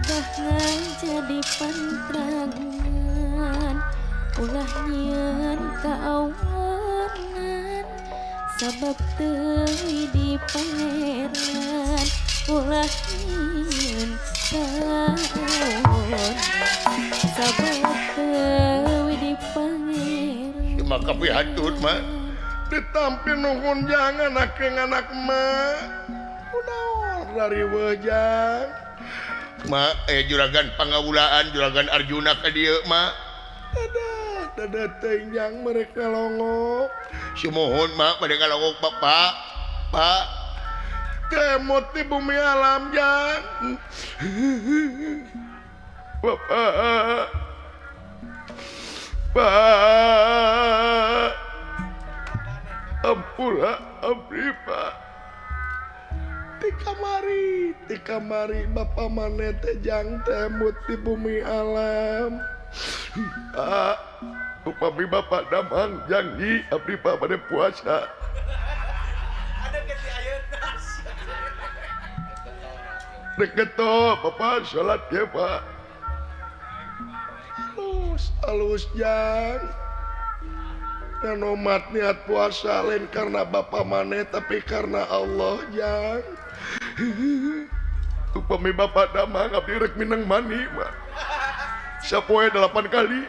Tingkah jadi pantrangan ulah nyieun kaawanan sabab teu di pangeran ulah nyieun kaawanan sabab teu di pangeran. Maka pihatut mah ditampi nuhun jangan anak anak mah kunaon rariweuh jang ma juragan pangawulaan juragan Arjuna ka dieu ma dadah dadah teuing jang mereka longok sumuhun ma mereka longok bapak pak temot di bumi alam jang bapak pak ampura abdi pak ti kamari bapak maneh teh jang temut di bumi alam. Ah, upami bapak damang janji abdi pak pada puasa. Deket toh bapak salat ya pak. Halus halus jang. Nomat niat puasa lain karena bapak maneh tapi karena Allah jang. Upami bapak damang abdi rek minang mani mah. Sapoe 8 kali.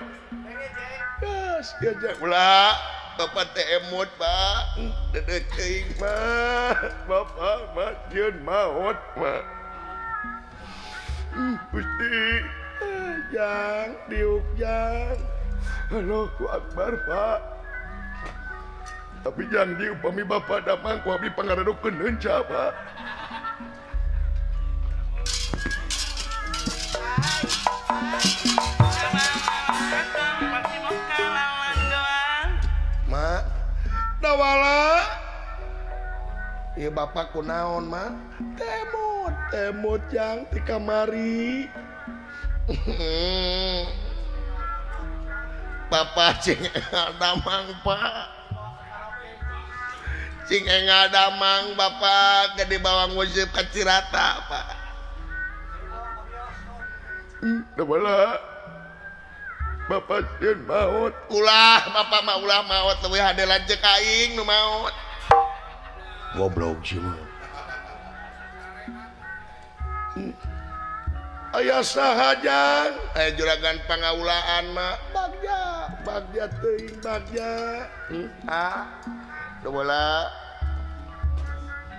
Gas ya jang ulah bapak teh emut pak. Dedeh teuing mah bapak mah sieun maot mah. Gusti jang diuk jang. Allahu akbar pak. Tapi janji upami bapak damang ku abdi pangaredukeun heunca pak. Ma, dawala. Ieu bapak kunaon ma? Temut, temut jang ti kamari. Bapak cing damang pak. Cing engal damang bapak gede bawang nguseup ka Cirata pak. Dawala. Bapak sieun maot. Ulah bapak mah ulah maot leuwih hade lanceuk aing nu maot. Goblok sih mah. Aya saha jang? Aya juragan pangaulaan mah. Bagja, bagja teuing bagja. Ah. Dawala.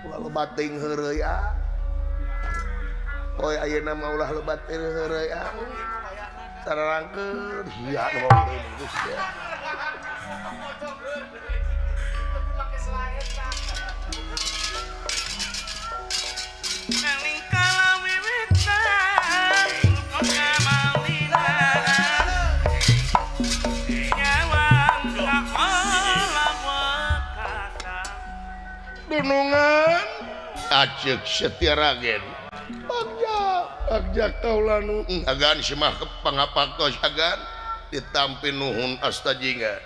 Ulah loba teuing heureuy ah. Oi ayeuna mah ulah loba teuing heureuy ah. Sararangkeun sia nu heureuy geus ya. Dunungan acek setia ragen bagja bagja kaulanu agan semah pangapaktos agan ditampi nuhun astajinga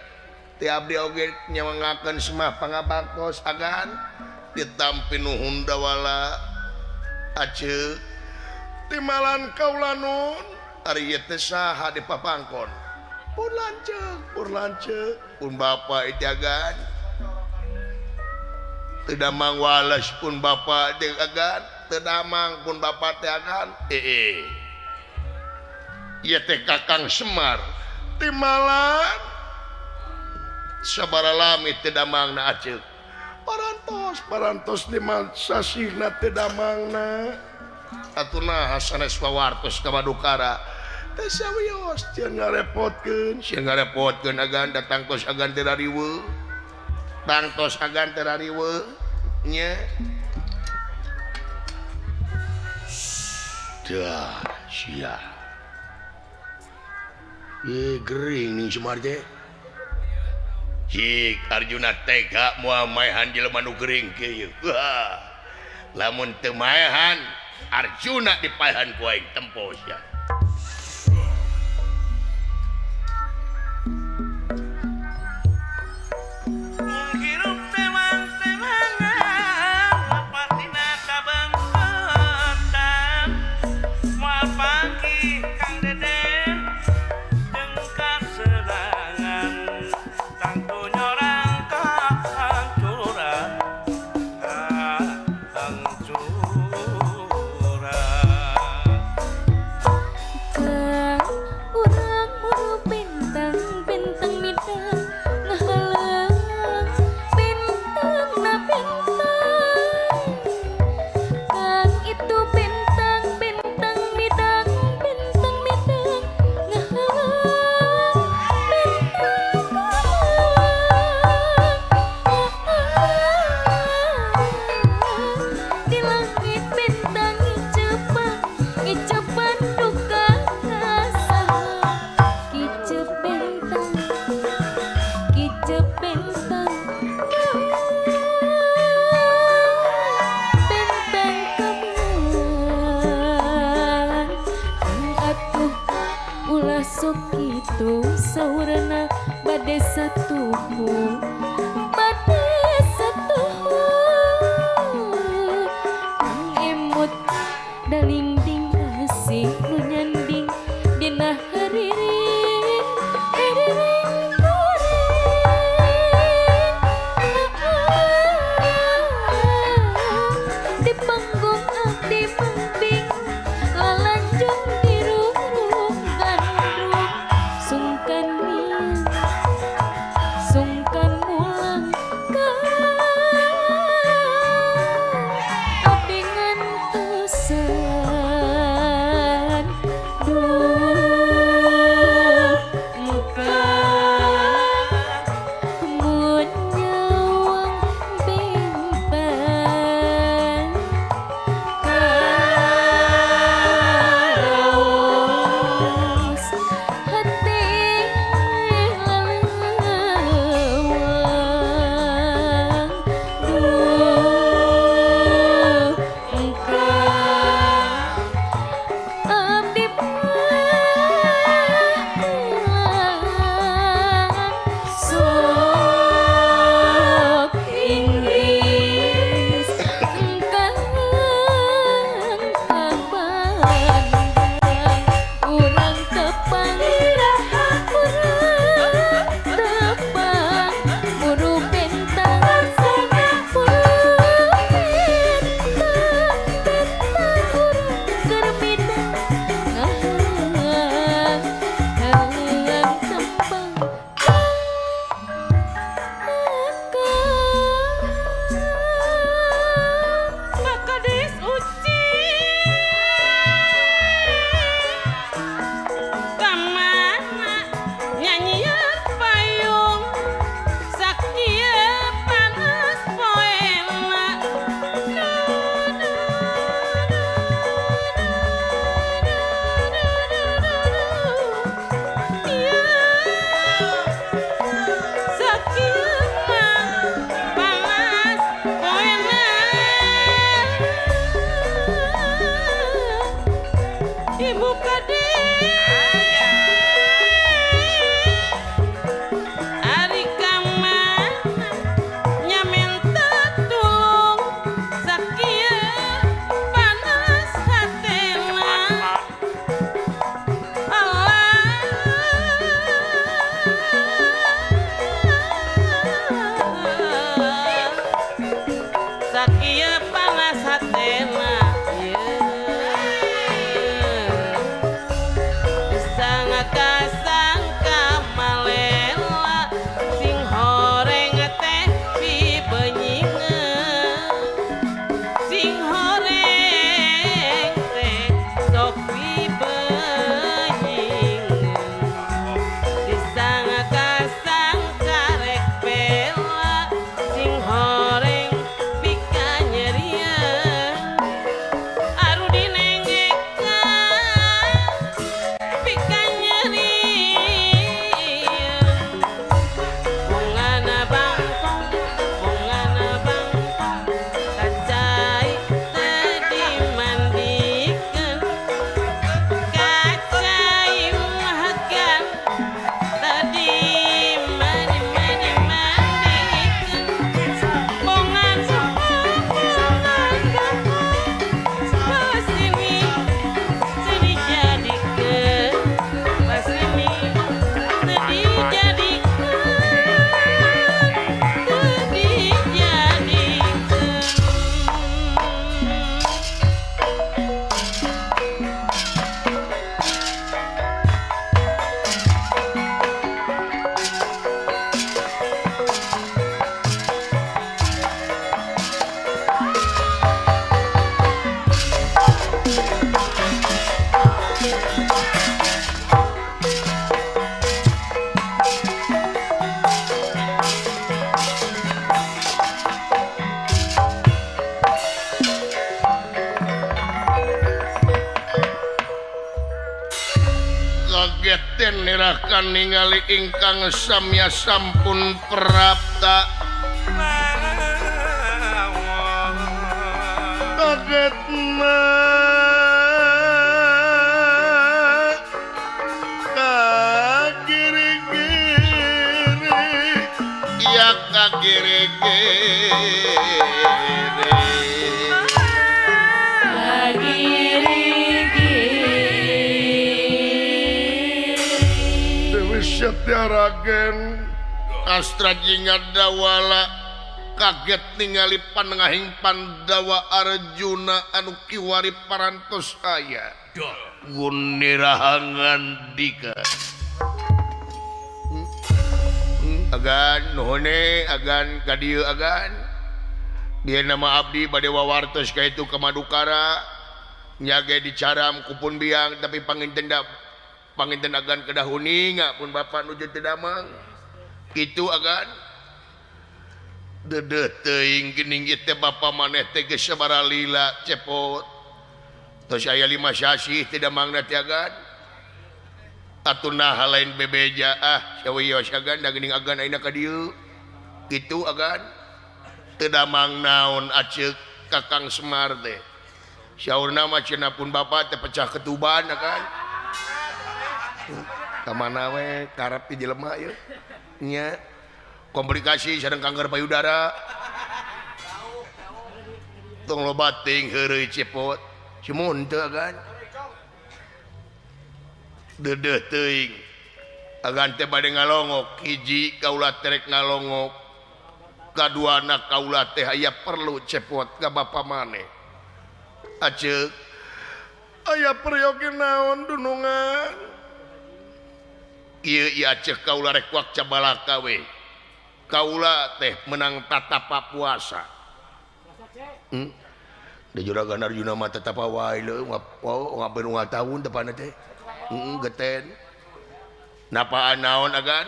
ti abdi oge nyawangakeun semah pangapaktos agan ditampi nuhun dawala acek timalan kaulanun ari ieu teh saha di papangkon pun lanceuk pun bapa itu agan teu wales pun bapak teh agan teu damang pun bapak teh agan ieu teh Kakang Semar timalan sabaraha lami teu damangna aceuk parantos parantos lima sasihna teu damangna atuh naha sanes pawartos ka Madukara teh sawios sieun ngarepotkeun sieun ngarepotkeun agan datang tos agan teh rariweuh tangtos agan teh rariweuh nya dah sia ye gering ning Semar teh cik Arjuna tega moal maehan jelema nu gering kieu wah lamun teu maehan Arjuna dipaehan ku aing tempo sia. Sok kitu saurna bade satuhu bade satuhu Kang emut dalingding asih nu nyanding dina hariring hariring kuring. Di panggung abdi membing lalanjung dirurung gandrung sungkan miang sungkan mulang ka abdi ngantosan duh muka mun nyawang bempang karaos hati lalawang duh muka abdi pulang sok Inggris engkang kabandang urang tepang urang tepang buru bentang buru bentang bentang urang keur midang ngaheuang heuang tembang. Pak Kades Uci kamana nyanyian payung sakieu panas poena. Sakieu mah panas poena. Ibu Kades ari kamana nyamenta tulung sakieu panas hatena. Allah, sakieu panas hatena ieu sangka malela sing horeng teh pibenyingeun sing horeng teh sok pibenyingeun disangka-sangka rek bela sing horeng pikanyerieun arudi nengekan pikanyerieun bungana bangkong bungana bangkong kacai teu dimandikeun kacai mahakan tadi mandi mandi mandikeun bongan bongan bangkong pasini teu dijadikeun pasini teu dijadikeun teu dijadikeun. Kaget nirakan ningali ingkang samya sampun prapta kaget Ngagiri-giri. Dewi Setyaragen Astra Jingga Dawala kaget ningali panengahing Pandawa Arjuna anu kiwari parantos aya. Gunirahangan dika. Agan nuhune agan ka dieu agan. Dia nama abdi bade wawartos ka itu ka Madukara. Nyage dicaram ku pun biang tapi panginten da panginten agan kedah huninga pun bapak nuju teu damang. Kitu agan. Dedeh teuing geuning ieu teh bapa maneh teh geus sabaraha lila cepot. Tos aya 5 sasih teu damangna teh agan. Atuh naha lain bebeja ah sawios agan da geuning agan ayeuna ka dieu. Kitu agan. Teu damang naon aceuk Kakang Semar teh. Saurna mah cenah pun bapa teh pecah ketuban agan. Ka mana we karep ti jelema ieu. Nya komplikasi sareng kanker payudara. Tong loba teuing heureuy cepot. Cimun teu agan. Dedeh teuing. Agan teh bade ngalongok hiji kaula terek ngalongok. Kaduana kaula teh aya perlu cepot ka bapa maneh. Aceuk aya peryogi naon dunungan. Ieu ieu aceuk kaula rek wak cabalaka we. Kaula teh menang tatapa puasa. Da juragan Arjuna mah tatapa wae leuh ngabeun unggal tahun tepana teh. Geten. Napaan naon agan?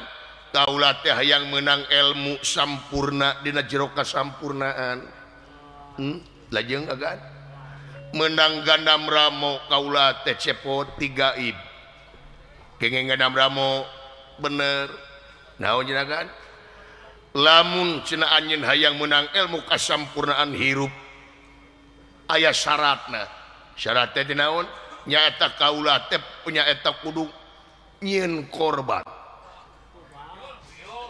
Kaula teh hayang menang ilmu sampurna dina jero kasampurnaan. Lajeng agan. Menang Gandam Ramo kaula teh cepot 3 ib. Kengeng Gandam Ramo bener. Naon cenah agan? Lamun cenah anjeun hayang menang ilmu kasampurnaan hirup aya syaratna. Syarat teh naon? Nyaeta kaula teh nyaeta kudu nyieun korban.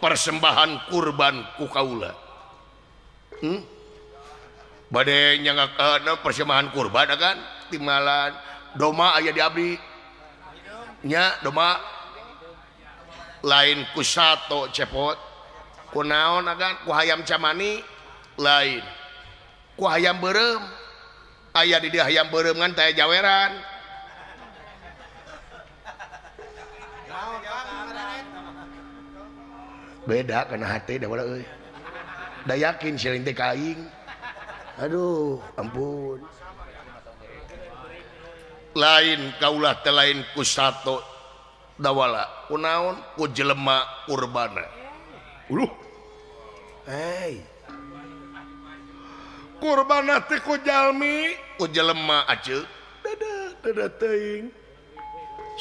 Persembahan kurban ku kaula. Bade nyangakeun persembahan kurban agan timalan doma aya di abdi. Nya doma lain ku sato cepot. Ku naon agan ku hayam camani lain. Ku hayam beureum. Aya di dieu hayam beureum ngan teh jaweran. Beda kana hate da wala euy. Da yakin siling teh ka aing. Aduh, ampun. Lain kaulah teh lain ku sato dawala. Ku naon ku jelema kurbana. Uluh. Hei. Kurbana teh ku jalmi, ku jelema aceuk. Dadah, dadah teuing.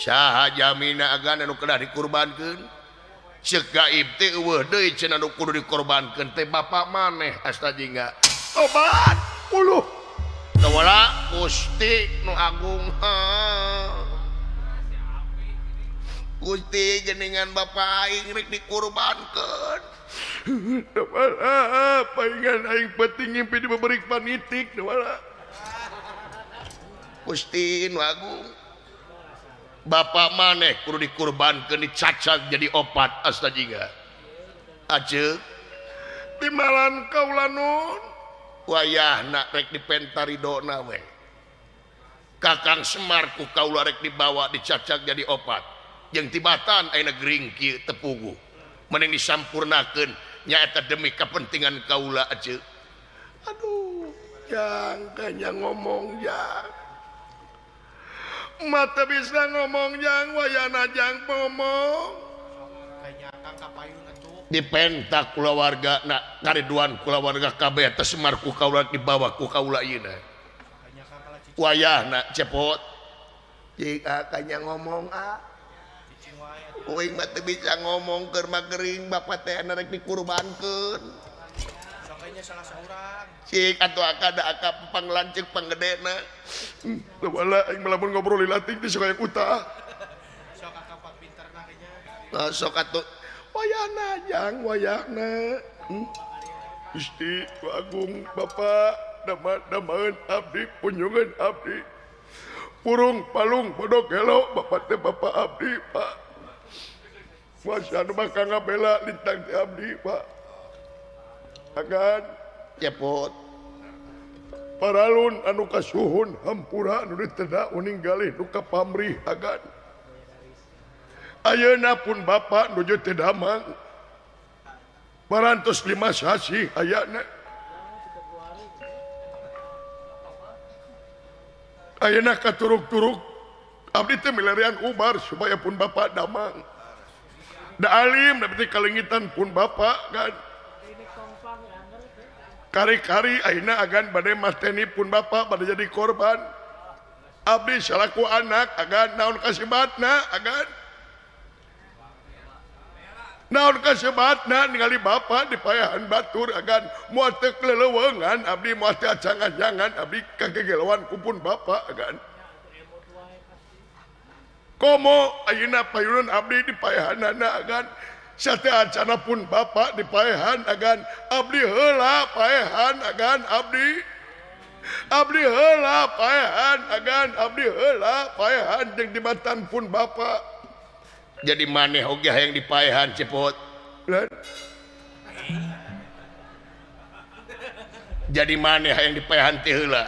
Saha jamina agan anu kedah dikurbankeun? Ceuk gaib teh eueuh deui cenah anu kudu dikorbankeun teh bapa maneh asta jingga. Tobat. Uluh. Dawala Gusti nu agung. Gusti geningan bapa aing rek dikurbankeun. Dawala paingan aing penting ngimpi diberi panitik dawala. Gusti nu agung. Bapa maneh kudu dikurbankeun dicacag jadi opat asta jingga. Aceuk timalan kaula nun wayahna rek dipentaridona we. Kakang Semar ku kaula rek dibawa dicacag jadi opat. Jeung tibatan ayeuna gering kieu teu puguh. Mending disampurnakeun nyaeta demi kepentingan kaula aceuk. Aduh, jang kanya ngomong jang. Mata bisa ngomong jang wayana jang ngomong. Dipentak kulawarga na kariduan kulawarga kabeh teh Semar ku kaula dibawa ku kaula ayeuna. Wayahna cepot. Jika kanya ngomong ah. Uing mah teu bisa ngomong keur mah gering bapa teh rek dikurbankeun. Salah saurang. Cik atuh akada aka panglanceuk panggedena. Wala aing mah lamun ngobrol lating teh sok aya utah. Sok aka pinterna kayaknya. Nah, sok atuh wayahna jang wayahna. Gusti Agung Bapak dama-damaan abdi punjungan abdi purung palung podok gelo Bapak teh Bapak abdi Pak kuasa anu bakal ngabela lintang teh abdi Pak agan cepot paralun anu kasuhun hampura anu diteda uning galih nu kapamrih agan ayeuna pun Bapak nuju teu damang parantos 5 sasih ayana ayeuna katuruk-turuk abdi teh milarian ubar supaya pun Bapak damang da alim da kalengitan pun Bapak kan kari-kari ayeuna agan bade mateni pun Bapak bade jadi korban abdi salaku anak agan naon kasibatna agan naon kasebatna ningali Bapak di payahan batur agan moal teu kelelewengan abdi moal teu acangan-jangan abdi kagegeloan ku pun Bapak agan komo ayeuna payunan abdi di payahanana agan sateuacanna pun Bapak di payahan agan abdi heula payahan agan abdi abdi heula payahan agan abdi heula payahan jeung dibatan pun Bapak. Jadi maneh oge hayang dipaehan cepot. Jadi maneh hayang dipaehan teh heula.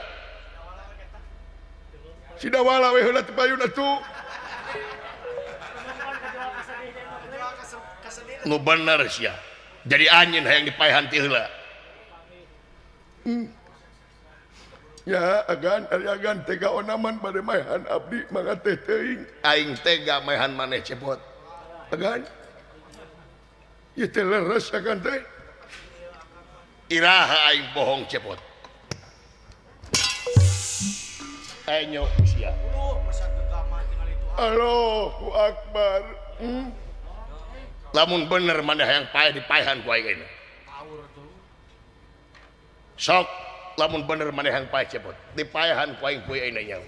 Sidawala we heula teh payun atuh. Nu bener sia. Jadi anjeun hayang dipaehan teh heula. Ya agan ari agan tega onaman bade maehan abdi mangga teh teuing. Aing tega maehan maneh cepot. Agan. Ieu teh leres agan teh. Iraha aing bohong cepot. Enyo sia. Allahu akbar. Lamun bener maneh hayang paeh dipaehan ku aing ayeuna. Sok lamun bener maneh hayang paeh cepot dipaehan ku aing poe ayeuna nya.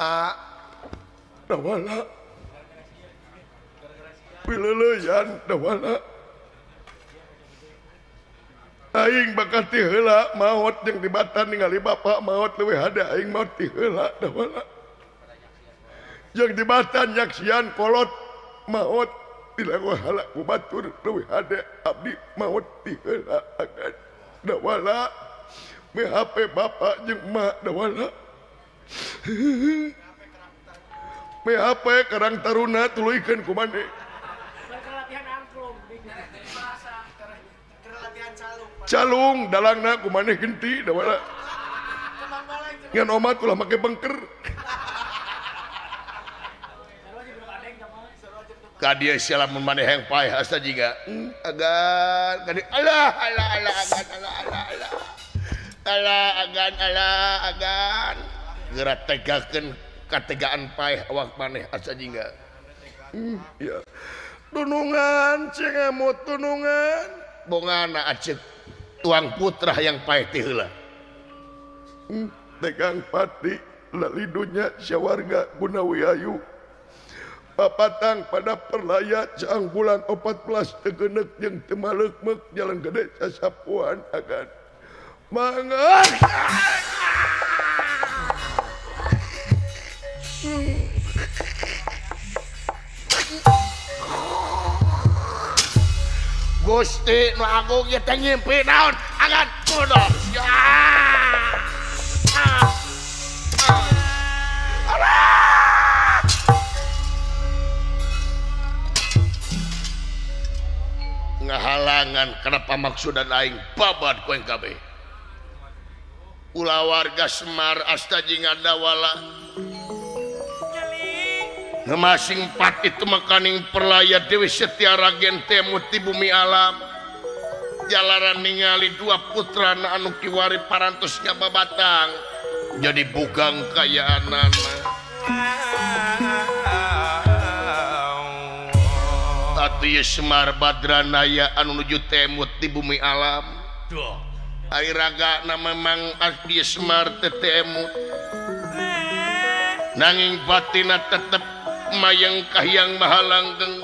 A dawala pileuleyan dawala aing bakal ti heula maot jeung dibatan ningali bapak maot leuwih hade aing maot ti heula dawala jeung dibatan nyaksian kolot maot dilawahala ku batur leuwih hade abdi maot ti heula agan dawala BHP bapak jeung emak dawala BHP Karang Taruna tuluykeun ku maneh calung dalangna ku maneh genti dawala ngan omat ulah make bengker ka dieu sia lamun maneh hayang paeh asa jiga agan ka dieu alah alah alah agan alah alah alah alah agan alah agan geura tegakeun kategaan paeh awak maneh asa jiga ya dunungan cengamut dunungan bongana aceuk tuang putra hayang paeh ti heula tegang pati lalidunya sawarga Gunawiayu papatang pada perlaya caang bulan 14 tegenek jeung teu maleukmeuk jalan gede sasapuan agan mangga Gusti nu agung ieu teh ngimpi naon agan bodoh sia. Ngahalangan kana pamaksudan aing babad ku aing kabeh. Ulah warga Semar asta jeung dawala. Ngemasing pati tumekaning perlaya Dewi Setia Ragen temu ti bumi alam. Jalaran ningali dua putrana anu kiwari parantos nyababatang jadi bugang kayaanana. Atuh ieu Semar Badranaya anu nuju temut di bumi alam. Ari ragana memang asli Semar teh temut. Nanging batina tetep mayang kahiyang mahalanggeng.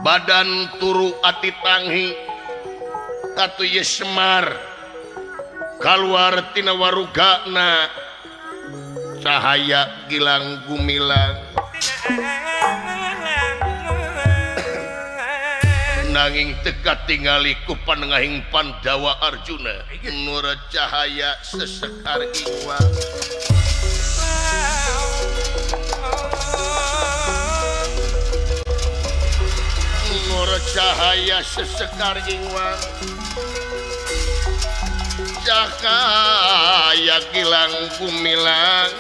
Badan turu ati tanghi tatu ye Semar kaluar tina warugana cahaya gilang gumilang nanging teka tingali ku panengahing Pandawa Arjuna nur cahaya sesekar ingwang nur cahaya sesekar ingwang cahaya gilang gumilang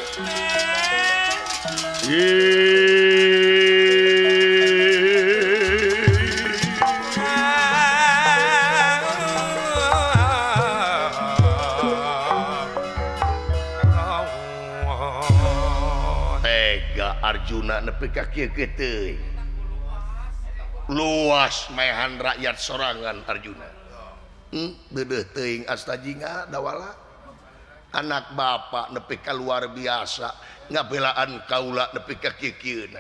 tega Arjuna nepi ka kieu teuing luas maehan rakyat sorangan Arjuna. Deudeuh teuing astajinga dawala anak bapak nepi ka luar biasa ngabelaan kaula nepi ka kieu-kieuna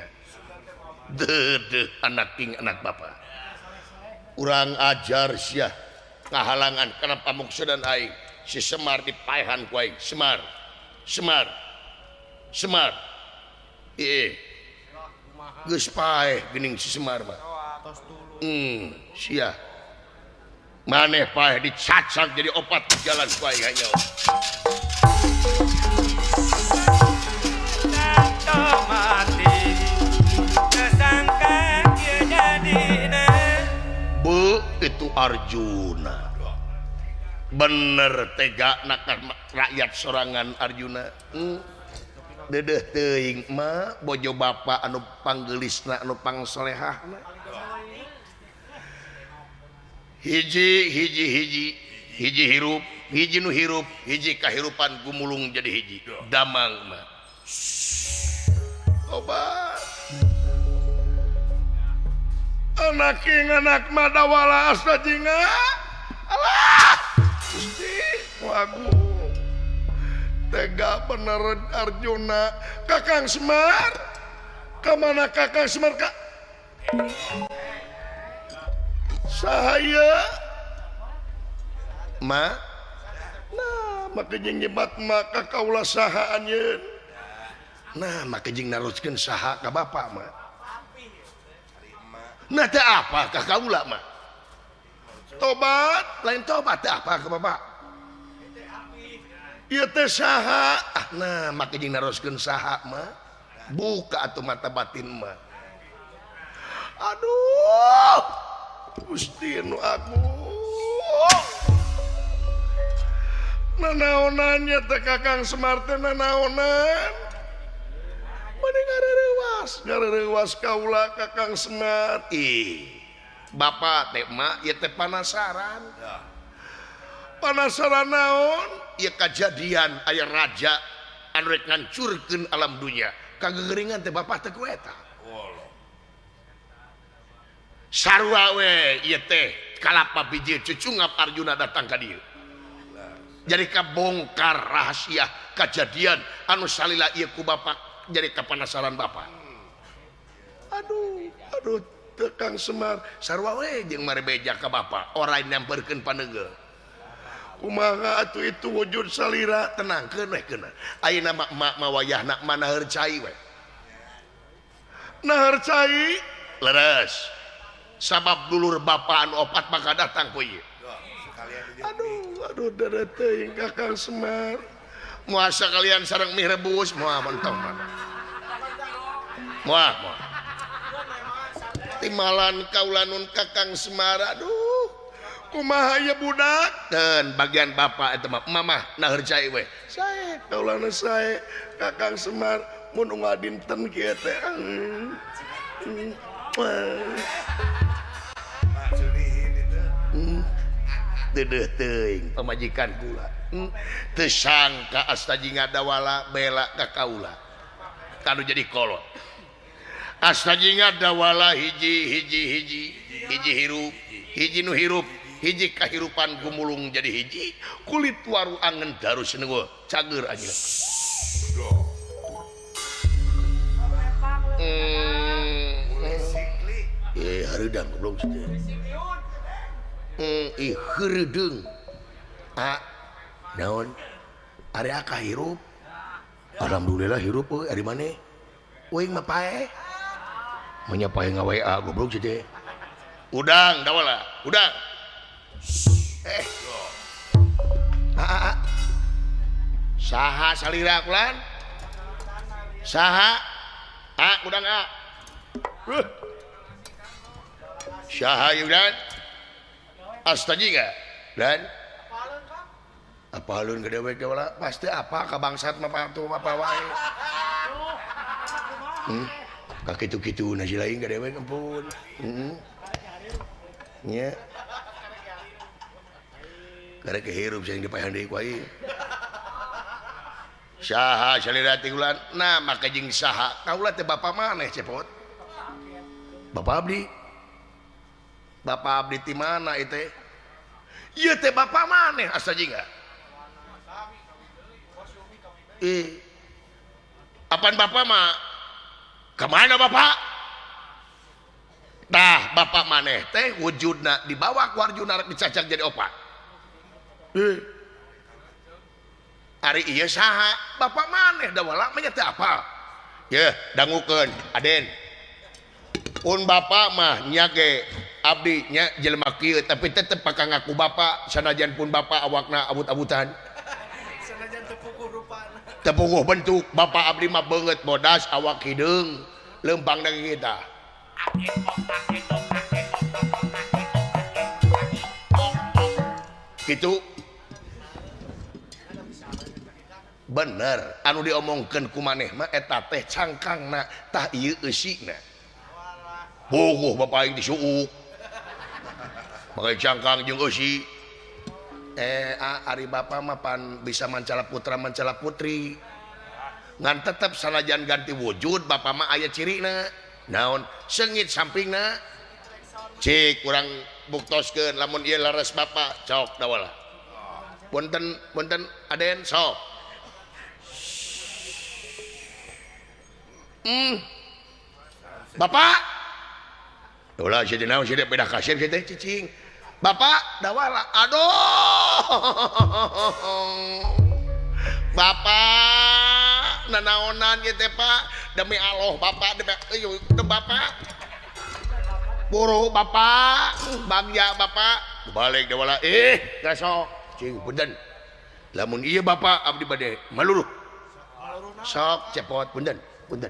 deudeuh anak king anak bapak urang ajar sia ngahalangan kana pamuksudan aing si Semar dipaehan ku aing Semar Semar Semar ieu geus paeh geuning si Semar mah sia maneh paeh dicacak jadi opat jalan ku aing hanya bu itu Arjuna bener tega nakar rakyat sorangan Arjuna. Dedeh teuing mah bojo bapa anu panggelisna anu pangsolehahna hiji hiji hiji hiji hirup hiji nu hirup hiji kahirupan gumulung jadi hiji damang mah tobat anak king anak madawala astajinga alah Gusti wagu tega bener Arjuna Kakang Semar kamana Kakang Semar kak sahaya ma nah make jeung nyebat ma ka kaula saha anjeun nah make jeung naroskeun saha ka bapak ma nah teu apa ka kaula mah tobat lain tobat teu apa ka bapak ieu teh saha ah nah make jeung naroskeun saha mah buka atuh mata batin mah aduh Gusti nu agung nanaonan nya teh Kakang Semar teh nanaonan mending gareurewas gareurewas kaula Kakang Semar ih bapak teh mak ieu teh panasaran panasaran naon ieu kajadian aya raja anu rek ngancurkeun alam dunya kageuringan teh bapak teh ku eta sarua we ieu teh kalapa biji cucungap Arjuna datang ka dieu jadi kabongkar rahasia kajadian anu salila ieu ku bapak jadi kapanasaran bapak aduh aduh teu Kang Semar sarua we jeung marebeja ka bapak ora nyamperkeun paneugeuh kumaha atuh itu wujud salira tenangkeun we keuna ayeuna mah emak mah wayahna manaheur cai we naheur cai leres sabab dulur bapak anu opat bakal datang ku ieu aduh aduh deudeuh teuing Kakang Semar moal sakalian sareng mie rebus moal mentong mana moal moal timalan kaula nun Kakang Semar aduh kumaha ieu budak dan bagian bapak eta mah mamah naheur cai we sae kaulana sae Kakang Semar mun unggal dinten kieu teh deudeuh teuing pamajikan kula teu sangka astajinga dawala bela ka kaula kanu jadi kolot astajinga dawala hiji hiji hiji hiji hirup hiji nu hirup hiji kahirupan gumulung jadi hiji kulit waru angen darus neueuh cager anjeun Hareudang goblok teh. Ih heureudeng. A naon? Ari aka hirup. Alhamdulillah hirup euy ari maneh. Uing mah paeh. Manya paeh nga-WA goblok teh. Udang dawala, udang. A. Saha salira kulan? Saha? A udang A. Saha ieu dan? Astajiga dan apalun gede we wala pasti apa ka bangsat mah patuh apa wae. Ka kitu-kitu na si lain gede we ampun. Heeh. Nya. Karek hirup sing dipaehan deui ku aing. Saha salira teh ulan? Nah, make jeung saha? Kaula teh bapa maneh cepot. Bapak abdi. Bapak abdi ti mana ieu teh? Ieu teh bapa maneh asa jingga. Apaan bapak mah? Kemana bapak? Tah bapak maneh teh wujudna dibawa ku Arjuna rek dicacak jadi opat. Ari ieu saha? Bapak maneh da wala mah nya teu apal. Yeuh, dangukeun Aden. Pun bapak mah nya ge abdi nya jelema kieu tapi tetep bakal ngaku bapak sanajan pun bapak awakna abut-abutan. Sanajan teu puguh rupana. Teu puguh bentuk bapak abdi mah beungeut bodas awak hideung leumpang deui kita. Kitu bener anu diomongkeun ku maneh mah eta teh cangkangna tah ieu eusina. Puguh bapak aing disuuk. Make cangkang jeung eusi. Ari bapak mah pan bisa mancala putra mancala putri. Ngan tetep sanajan ganti wujud bapak mah aya cirina. Naon seungit sampingna. Cik kurang buktoskeun lamun ieu leres bapak cok dawala. Punten punten Aden sok. Bapak ulah sia teh naon sia teh pindah kasir sia teh cicing. Bapak dawala aduh. Bapak nanaonan ieu teh Pak demi Allah Bapak demi euy Bapak. Buru Bapak bagja Bapak balik dawala gasok cing punten. Lamun ieu Bapak abdi bade maluruh. Sok cepot punten punten.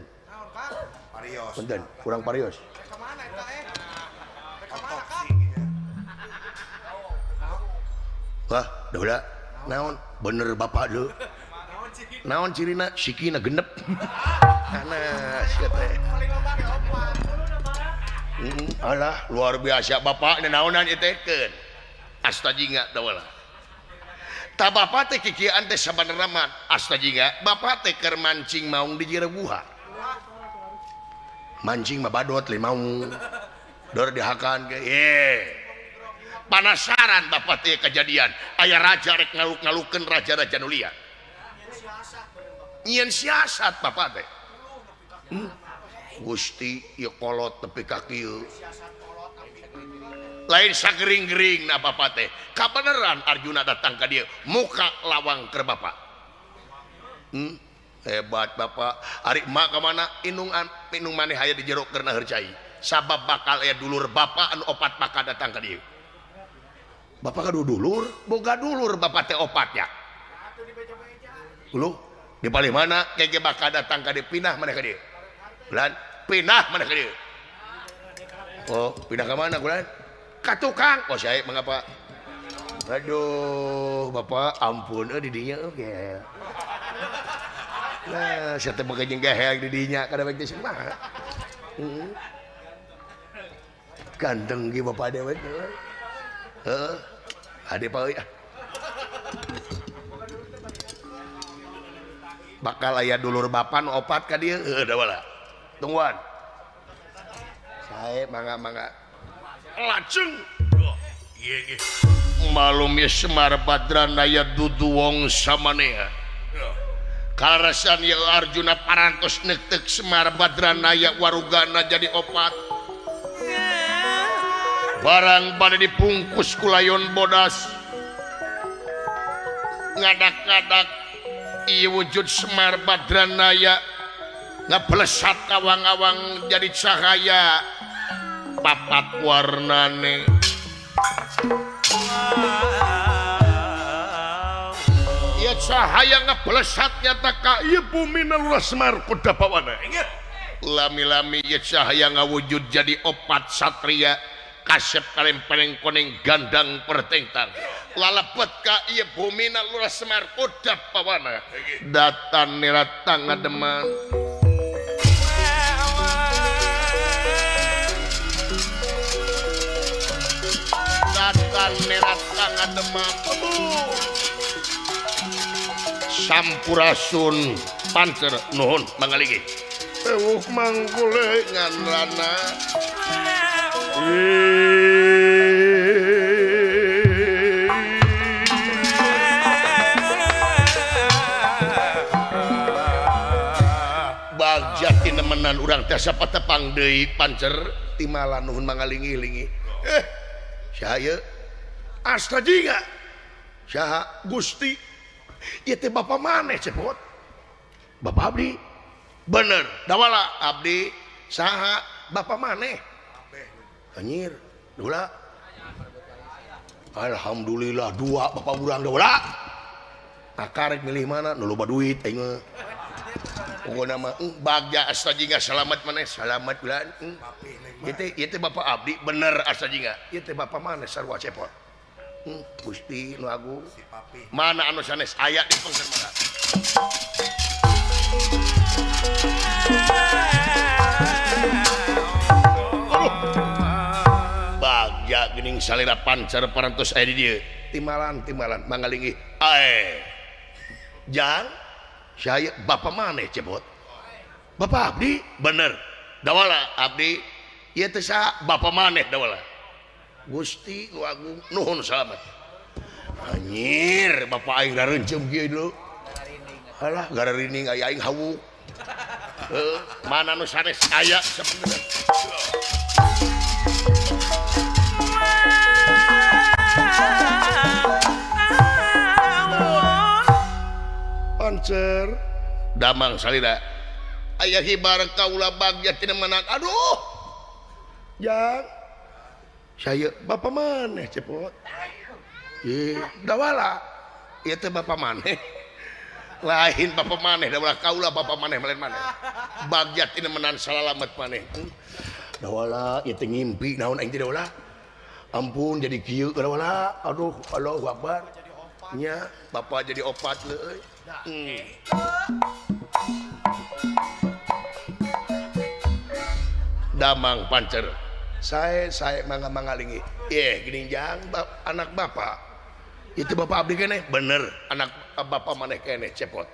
Parios. Punten kurang parios. Wah, dawala naon bener bapak leu. Naon cirina sikina genep. Kana sia teh. Alah luar biasa bapak naonan ieu teh keun. Astajinga dawala. Ta bapak teh kikieuan teh sabenerna mah astajinga bapak teh keur mancing maung di jero guha. Mancing mah badot lain maung. Dor dihakan ge. Panasaran bapak teh kejadian aya raja rek ngaluk-ngalukeun raja-raja nu lian. Nyieun siasat bapak teh. Gusti ieu kolot nepi ka kieu. Lain sagering-gering na bapak teh. Kabeneran Arjuna datang ka dieu muka lawang keur bapak. Hebat bapak. Ari emak ka mana indung indung maneh aya di jero keur naheur cai. Sabab bakal aya dulur bapak anu opat bakal datang ka dieu. Bapak kadu dulur, boga dulur bapak teh opat ya. Lu di palih mana kege bakal datang ka dieu pindah mana ka dieu. Bulan pindah mana ka dieu. Oh, pindah ka mana bulan? Ka tukang. Oh, saya mengapa? Aduh, bapak ampun euy di dinya euy ge. Nah, sia teh boga jeung geheng di dinya kada bae teh sakumaha. Heeh. Ganteng ge bapak dewek euy. Heeh. Ade pa euy ah. Bakal aya dulur bapa nu opat ka dieu heueuh da wala. Tungguan. Sae mangga-mangga. Lajeng. Ieu ge. Malum ye Semar Badranaya dudu wong samanea. Kaleresan ye Arjuna parantos neuteuk Semar Badranaya warugana jadi opat. Barang pada dipungkus ku layon bodas. Ngadak-ngadak ieu wujud Semar Badranaya ngablesat awang-awang jadi cahaya papat warnane. Ieu cahaya ngablesat nyata ka ieu bumi Lurah Semar Kudapawana. Lami-lami ieu cahaya ngawujud jadi opat satria kasep kalempeng koneng gandang pertengtang lalebet ka ieu bumi Lurah Semar Kudapawana. Datan neratang ngademan. Datan neratang ngademan. Sampurasun pancer nuhun mangaligi. Ewuh mangkule ngan lana. Bagja tinemenan urang teh sapatepang deui pancer timalan nuhun mangalingi-lingi. Saha ieu? Asta jingga. Saha Gusti? Ieu teh bapa maneh cepot. Bapa abdi. Bener, dawala abdi saha bapa maneh? Anjir, dula. Alhamdulillah dua bapak urang dawala. Akarek milih mana? Nu loba duit aing mah. Pokona mah bagja asta jingga salamat maneh, salamat bulan. Ieu teh bapak abdi bener asta jingga. Ieu teh bapa maneh sarua cepot. Gusti nu agung. Mana anu sanes aya di pengker mana? Bagja geuning salira pancer parantos aya di dieu. Timalan-timalan mangalinggih. Ae. Jang, saya bapa maneh cepot. Bapak abdi bener. Dawala abdi ieu teh saha bapa maneh dawala. Gusti nu agung nuhun salamet. Anjir, bapak aing rarencem kieu dulu. Alah, gararining aya aing hawuk. Mana nu sanes aya sapeungeun. Pancer damang salira. Aya hibar kaula bagja tinemenan. Aduh. Jang. Saya bapa maneh cepot. Dawala. Ieu teh bapa maneh. Lain bapa maneh dawala kaula bapa maneh malen maneh. Bagja tinemenan salalamet maneh. Dawala ieu teh ngimpi naon aing teh dawala. Ampun jadi kieu dawala. Aduh, Allahu Akbar. Nya, bapa jadi opat leuy. Damang pancer. Saya mangga mangalingi. Geuning jang anak bapak. Itu bapak abdi keneh bener anak bapak maneh keneh cepot.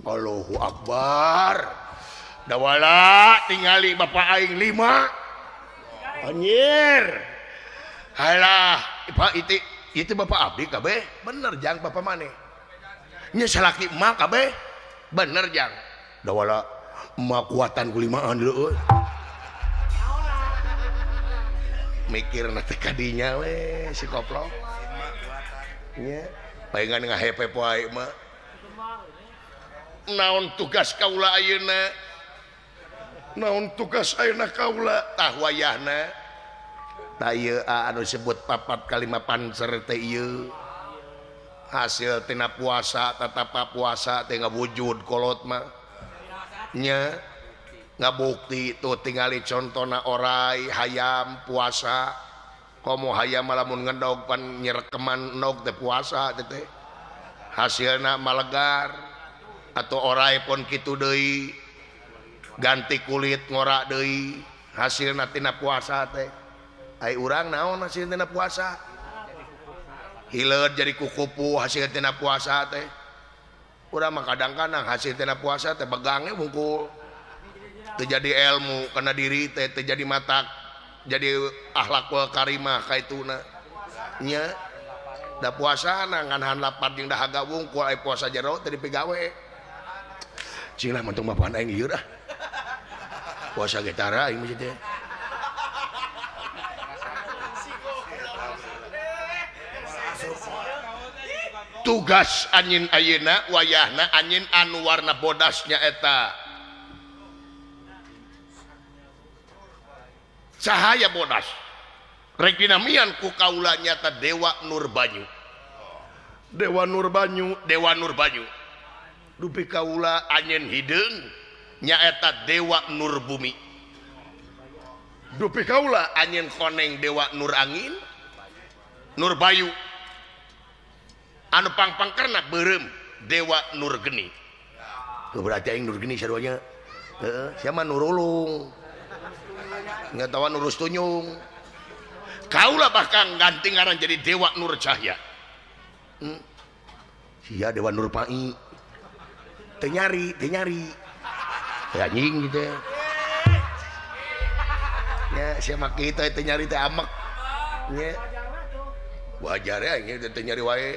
Allahu Akbar. Dawala tingali bapak aing 5. Anjir. Halah, Pak itu bapak abdi kabeh bener jang bapak maneh. Nya salaki emak kabeh bener jang. Dawala emak kuatan ku limaan leueuy. Mikir na teh kadinya we si koplok. Nya palingan ngahepe poe mah. Naon tugas kaula ayeuna? Naon tugas ayeuna kaula? Tah wayahna. Tah ieu anu disebut papat kalima pancer teh ieu. Hasil tina puasa tatapa puasa teh ngawujud kolot mah. Nya ngabukti tuh tingali contona orai hayam puasa komo hayam lamun ngendog pan nyerekeman endog teh puasa teh hasilna malegar atau orai pun kitu deui ganti kulit ngora deui hasilna tina puasa teh. Ai urang naon hasil tina puasa? Hileud jadi kukupu hasil tina puasa teh. Urang mah kadang-kadang hasil tina puasa teh begange wungkul. Terjadi ilmu karena diri teh terjadi matak jadi akhlakul karimah kaituna nya da puasana ngan lapar jeung dahaga wungkul ai puasa jero teh dipigawe cing lah mantung bapak aing lieur ah puasa ge tara aing mah teh. Tugas anjeun ayeuna wayahna anjeun anu warna bodasnya eta cahaya bodas rek dinamian ku kaula nyata Dewa Nur Banyu. Dewa Nur Banyu, Dewa Nur Banyu. Dupi kaula anjeun hideung nyaeta Dewa Nur Bumi. Dupi kaula anjeun koneng Dewa Nur Angin, Nur Bayu. Anu pangpangkerna beureum Dewa Nur Geni. Berarti aing Nur Geni saruanya. Heeh, sia mah Nurulung. Ngatawa Nurus Tunyung. Kaula bahkan ganti ngaran jadi Dewa Nur Cahya. Sia Dewa Nur Pai. Teu nyari, teu nyari. Ya anjing gitu. Ya sia mah kitu teu nyari teh amek. Nya. Wajar ya aing teu nyari wae.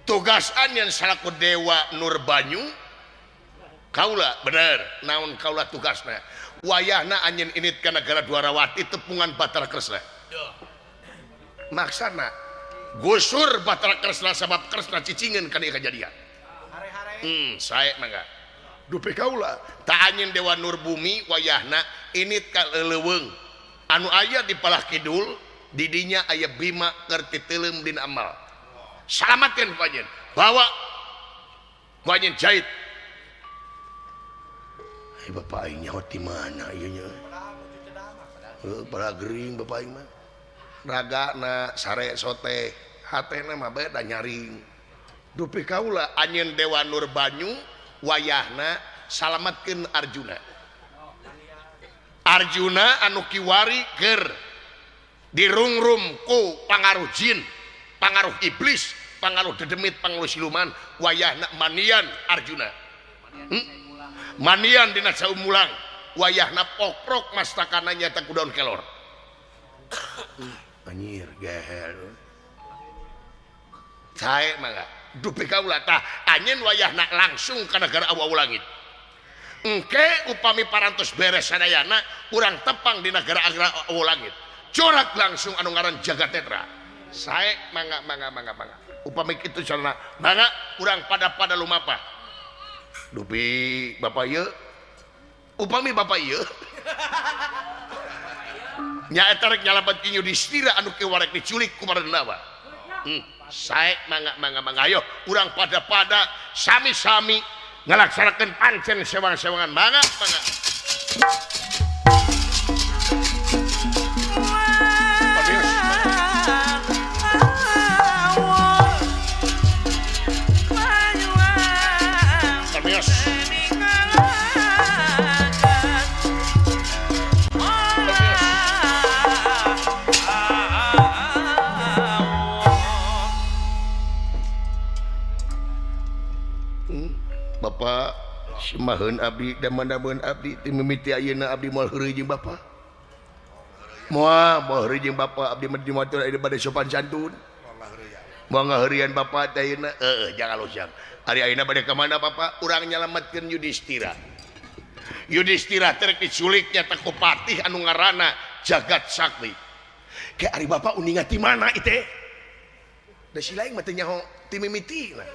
Tugas anjeun salaku Dewa Nur Banyu kaula bener naon kaula tugasna wayahna anjeun init ka negara Dwarawati tepungan Batara Kresna maksana gusur Batara Kresna sabab Kresna cicingeun kana ieu kajadian sae mangga dupi kaula ta anjeun Dewa Nur Bumi wayahna init ka leuweung anu aya di palah kidul di dinya aya Bima keur titeuleum dina amal. Salamatkan ku anjeun, bawa ku anjeun jahit. Bapak aing nyaho ti mana ieu nya? Heuh, para gering bapak aing mah. Ragana sare sote, hatena mah beda nyaring. Dupi kaula anjeun Dewa Nur Banyu wayahna salamatkeun Arjuna. Arjuna anu kiwari keur dirungrum ku pangaruh jin, pangaruh iblis, pangaruh dedemit, pangaruh siluman, wayahna manian Arjuna. Manian dina saumulang, wayahna pokrok mastakana nyata ku daun kelor. Anjir gehel. Sae mangga. Dupi kaula tah anjeun wayahna langsung ka negara awu-awu langit. Engke upami parantos beres sadayana urang tepang di negara awu langit. Corak langsung anu ngaran Jagat Tetra. Sae mangga mangga mangga mangga. Upami kitu sarana mangga urang pada-pada lumapah. Dupi bapak ieu upami bapak ieu nyaeta rek nyalametkeun Yudhistira anu kieu warek diculik ku Parandawa. Sae mangga mangga mangga ayo urang pada-pada sami-sami ngalaksanakeun pancen sewang-sewangan mangga mangga. Bapak semaheun abdi daman-daman abdi ti mimiti ayeuna abdi moal heureuy jeung Bapak. Moal moal heureuy jeung Bapak abdi mah dimatur aya bade sopan santun. Moal ngaheureuyan Bapak teh ayeuna heueuh jangan losang. Ari ayeuna bade ka mana Bapak? Urang nyalametkeun Yudhistira. Yudhistira teh rek diculik nya teh ku patih anu ngaranna Jagat Sakti. Ke ari Bapak uninga ti mana ieu teh? Da si lain mah teu nyaho ti mimiti lah.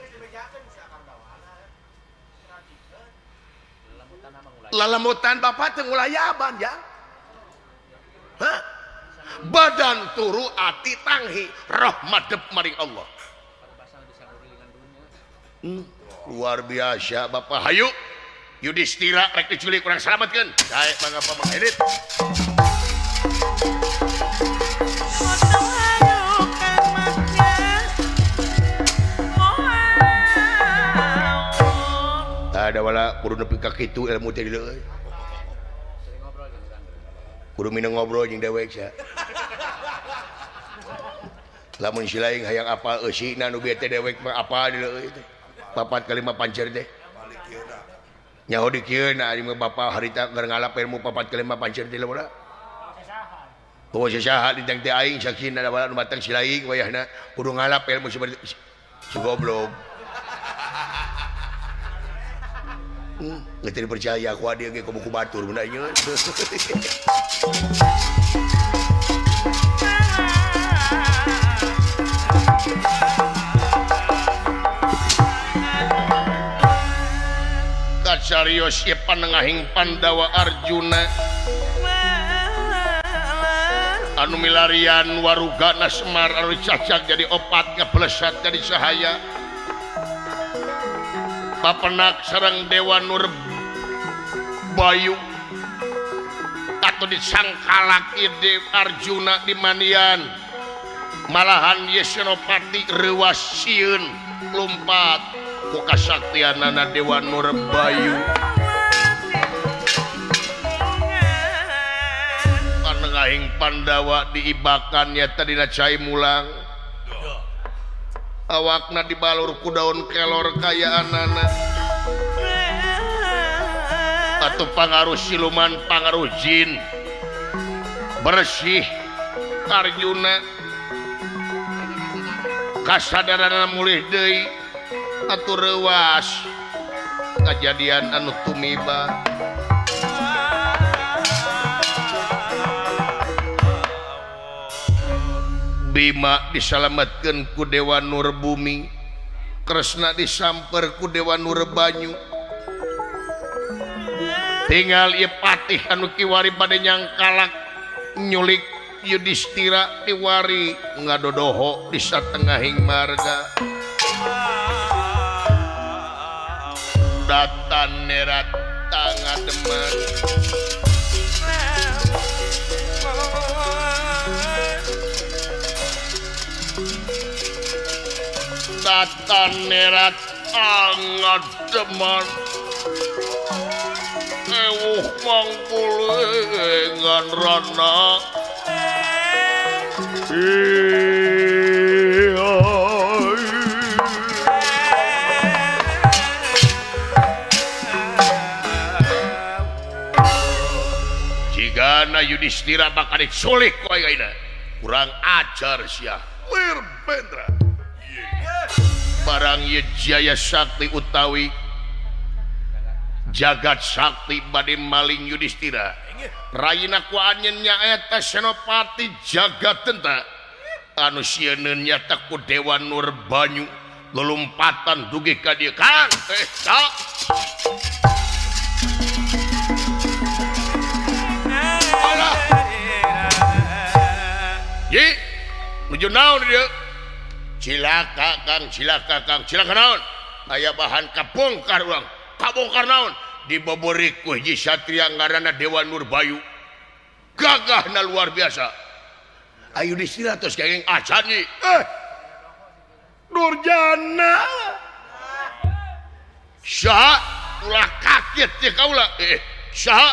Lalamutan bapak teu ngulayaban ya. Hah? Badan turu ati tanghi roh madep maring Allah. Luar biasa bapak hayu Yudhistira rek diculik urang salametkeun. Sae mangga pamang edit. Ada wala kudu nepi ka kitu ilmu teh dieu euy. Kudu minang ngobrol jeung dewek sia. Lamun si lain hayang apal eusina nu bieu teh dewek mah apal dieu euy teh. 4 kali 5 pancer teh. Nyaho di kieu na ari mah bapa harita keur ngalap ilmu 4 kali 5 pancer teh wala. Bawa sasaha ditang teh aing saksina da wala nu matang si lain wayahna kudu ngalap ilmu si goblok. Nggak dipercaya aku dia ge buku batur benda ieu. Cariyos ieu panengahing Pandawa Arjuna anu milarian warugana Semar anu cacak jadi opat ngablesat jadi cahaya papenak sareng Dewa Nur Bayu atau disangkalak ide Arjuna di manian malahan ye Senopati reuwas sieun lumpat ku kasaktianana Dewa Nur Bayu panengahing Pandawa diibakan nyata dina cai mulang awakna dibalur ku daun kelor kayaanana atau pangaruh siluman pangaruh jin bersih Arjuna kasadaranana mulih deui atuh reuwas kajadian anu tumiba Bima disalametkeun ku Dewa Nur Bumi Kresna disamper ku Dewa Nur Banyu tinggal ieu patih anu kiwari bade nyangkalak nyulik Yudhistira kiwari ngadodoho di satengahing marga datan nerat tangademan datan nerat angademan ewuh mangkulengan rana jigana Yudhistira bakal diculik ku ayeuna kurang ajar sia Wirbendra barang ye Jaya Sakti utawi Jagat Sakti bade maling Yudhistira rayina ku anjeun nyaeta Senopati Jagat Tenta anu sieun nyata ku Dewa Nur Banyu lulumpatan dugi ka dieu Kang teh tak alah ye nuju naon dieu cilaka Kang cilaka Kang cilaka naon aya bahan kabongkar urang kabongkar naon dibobori ku hiji satria ngaranna Dewa Nur Bayu gagahna luar biasa ayu Yudhistira tos kenging acan ye Durjana saha ulah kaget ye kaula saha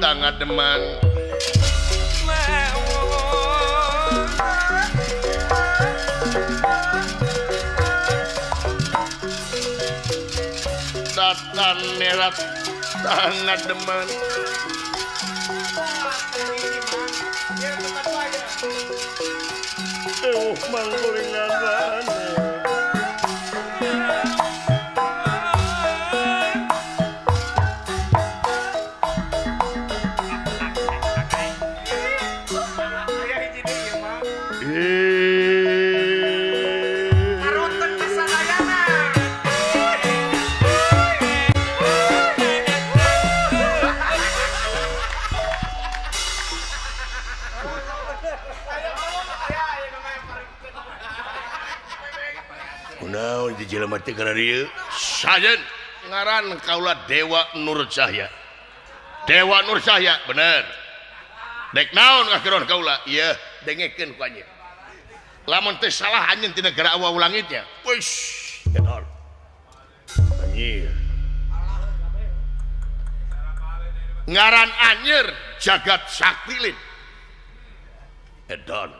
tangademan datan nerat tangademan ewuh mangkulingan rana sajen ngaran kaula Dewa Nur Cahya Dewa Nur Cahya bener dek naon kakeron kaula ieu dengekeun ku anjeun lamun teu salah anjeun ti negara awal langitnya wis gedor anjir ngaran anjir Jagat Sakti lin edon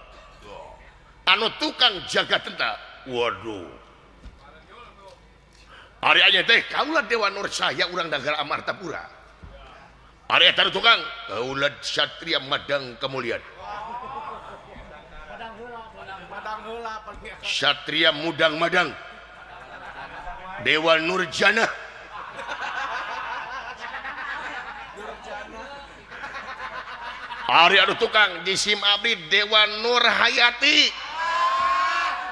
anu tukang jaga tenta waduh ari anya teh kaula Dewa Nur Cahya urang Nagara Amartapura ari eta tukang kaula Satria Madang Kemuliaan Satria Mudang Madang Dewa Nurjana Ari anu tukang jisim abdi Dewa Nur Hayati.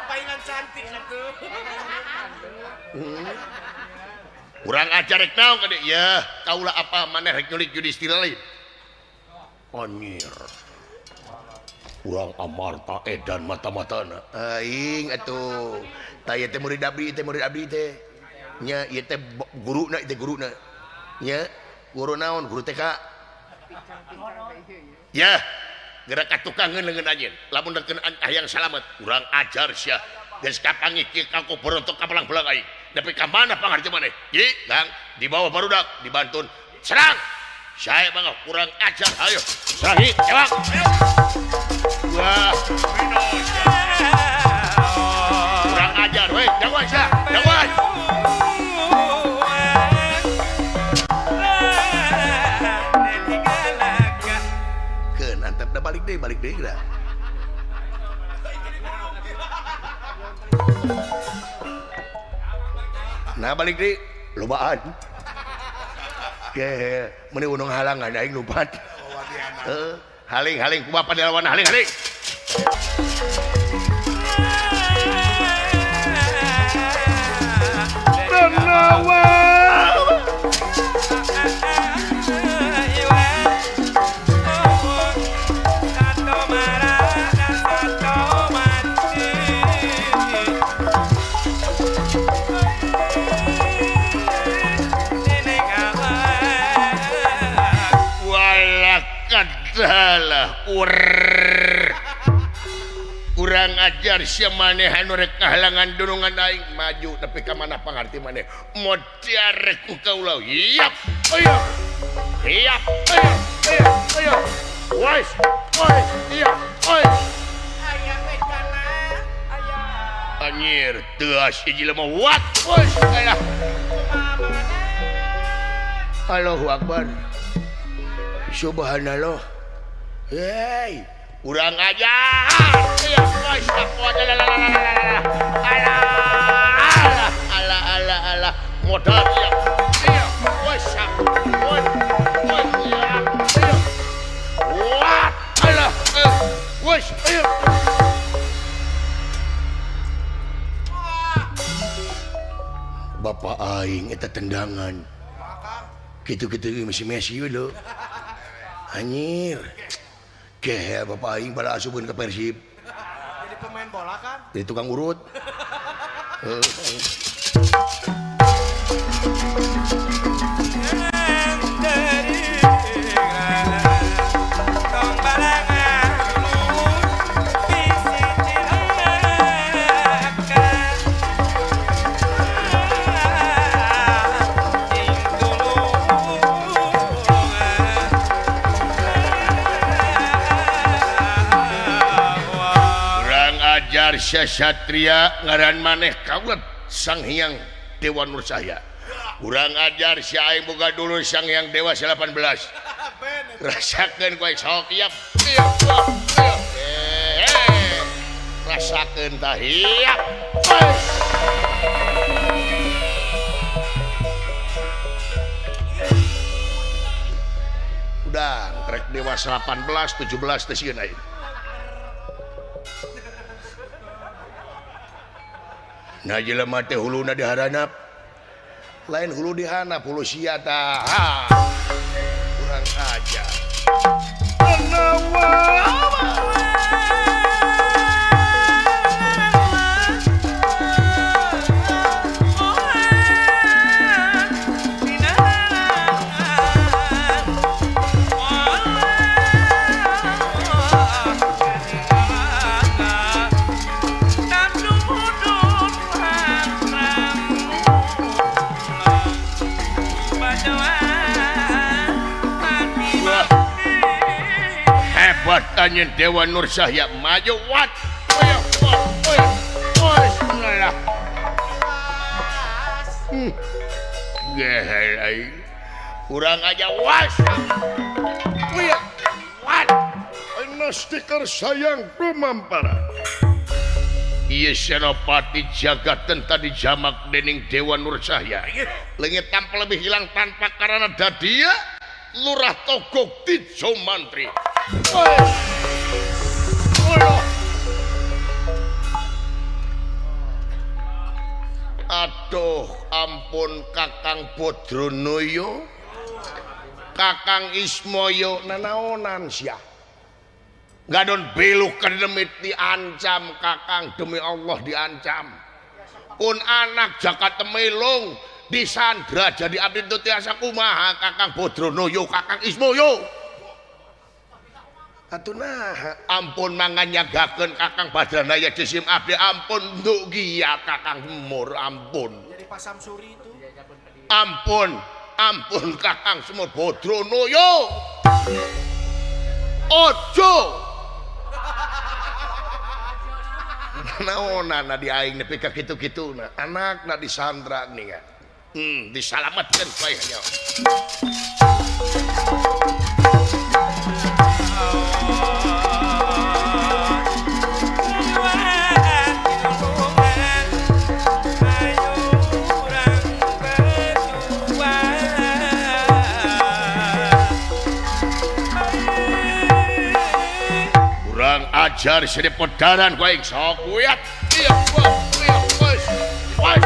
Palingan cantik atuh. Kurang ajar rek naon ka dieu? Yeuh, kaula apa maneh rek nyulik Yudhistira lain. Anjir. Urang amarta edan mata-matana. Aing atuh. Tah ieu teh murid abdi teh. Nya ieu teh guruna teh guruna. Nya guru naon? Guru TK. Ya, gerak ka tukangeun leungeun anjeun. Lamun deukeun hayang salamet, urang ajar sia. Geus kapanggih kieu ka berontok ka belang-belang aing. Nepi ka mana pangarti maneh? Ji, Kang, di bawah barudak dibantun. Serang. Saya mah kurang ajar. Ayo, serang hi, ewang. Ayo. Wah, kurang ajar weh, jangan sia, jangan. Keun antep da balik deui da. Nah balik deui lobaan. Ge, meuni unung halangan aing lumpat. Heeh, haling-haling ku bapa dilawan haling-haling. Tenawa. Salah kurang ajar sia maneh anu rek ngahalangan dunungan aing maju tapi ka mana pangarti maneh modiar ku kaula hiap ayo hiap ayo ayo ayo wais wais iya oi aya mecana aya anjir teuas hiji lemah wat wais alah Allahu Akbar Subhanallah. Hei, kurang ajar. Alah, alah, alah, alah, modal ya. Iya, wes, wes, wes, ya. Wah, alah, wes, ayo. Bapak aing eta tendangan. Kitu-kitu masih Messi we lho. Anjir. Geh bapak aing bala asupkeun ke Persib. Jadi pemain bola kan? Jadi tukang urut. Satria ngaran maneh kaulat Sang Hyang Dewa Nur Cahya. Kurang ajar si aing boga dulu Sang Hyang Dewa 18. Rasakeun kowe sok iap. Rasakeun tah hiap. Udah rek Dewa 18 17 teh sieun aing. Nah jelema teh huluna diharanap. Lain hulu dihanap, hulu sia tah. Kurang ajar. Anjeun Dewa Nur Cahya maju wat. Gehel aing. Kurang aja was. Wat. Aing stiker sayang kumampara. Ieu Senopati Jagat tadi jamak dening Dewa Nur Cahya. Leungit tanpa lebih hilang tanpa karana dadia Lurah Togog Dijo Mantri. Aduh ampun Kakang Badranaya, Kakang Ismaya nanaonan sia. Gadon beluk demit diancam Kakang, demi Allah diancam. Pun anak jagat temelung disandra jadi abdi teu tiasa kumaha Kakang Badranaya, Kakang Ismaya. Atuh nah ampun manganyagakeun Kakang Badranaya jisim abdi ampun nduk giat Kakang Semur ampun. Jadi Pak Samsuri itu. Ampun, ampun Kakang Semur Badranaya. Ojo. Naonana di aing nepi ka kitu-kituna. Anakna disandra geuning. Disalametkeun bae nya. Kurang ajar sini podaran kowe sok kuyat. Iya, wes. Wes.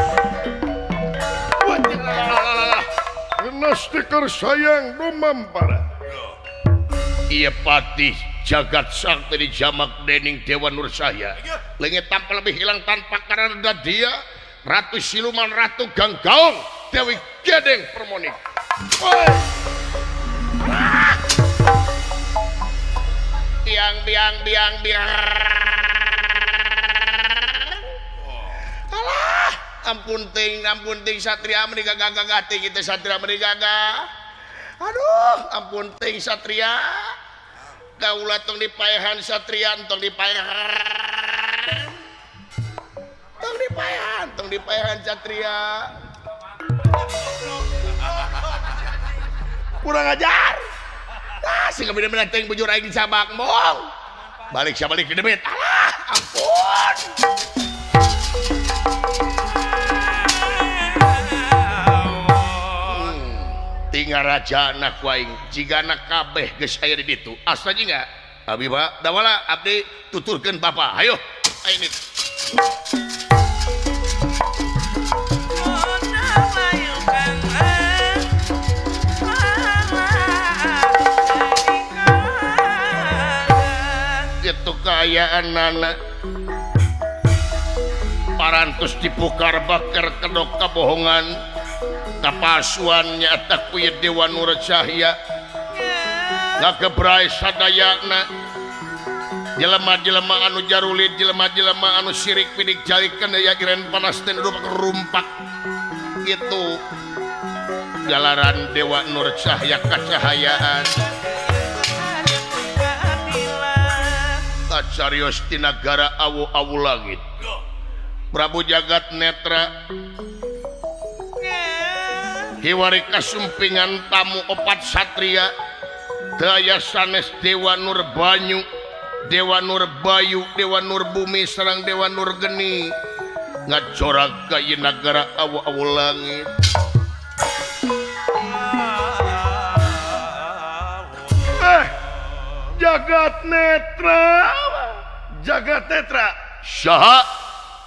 Stiker sayang dumampara. Iya patih jagat sakti dijamak dening Dewa Nur Cahya. Leungit tanpa lebih hilang tanpa karena dia Ratu Siluman Ratu Ganggaung Dewi Gedeng Permonik. Biang biang biang biang. Alah, ampun ting satria meni gagah-gagah ting kita satria meni gagah. Aduh, ampun ting satria. Kaula tong dipaehan satria, tong dipaehan. Tong dipaehan, tong dipaehan satria. Kurang ajar. Ah, sing bener-bener ting bujur aing dicabak moong. Balik sia balik demit. Alah, ampun. Tinggal raja anak waing jigana kabeh geus aya di ditu asa jingga abi Pak dawala abdi tuturkeun bapa hayo ayo nit itu kaayaan nana parantos dipukar bakar kedok kabohongan kapasuan nyata ku Dewa Nur Cahya ngagebrai sadayana jelema-jelema anu jarulid jelema-jelema anu sirik pidik jalikeun aya iren panas teh rumpak itu jalaran Dewa Nur Cahya kacahayaan kacarios ti nagara awu-awu langit Prabu Jagat Netra hiwari kasumpingan tamu opat satria daya sanes Dewa Nur Banyu Dewa Nur Bayu Dewa Nur Bumi sareng Dewa Nur Geni ngajorag ka ieu nagara awu-awu langit. Jagat Netra Jagat Netra saha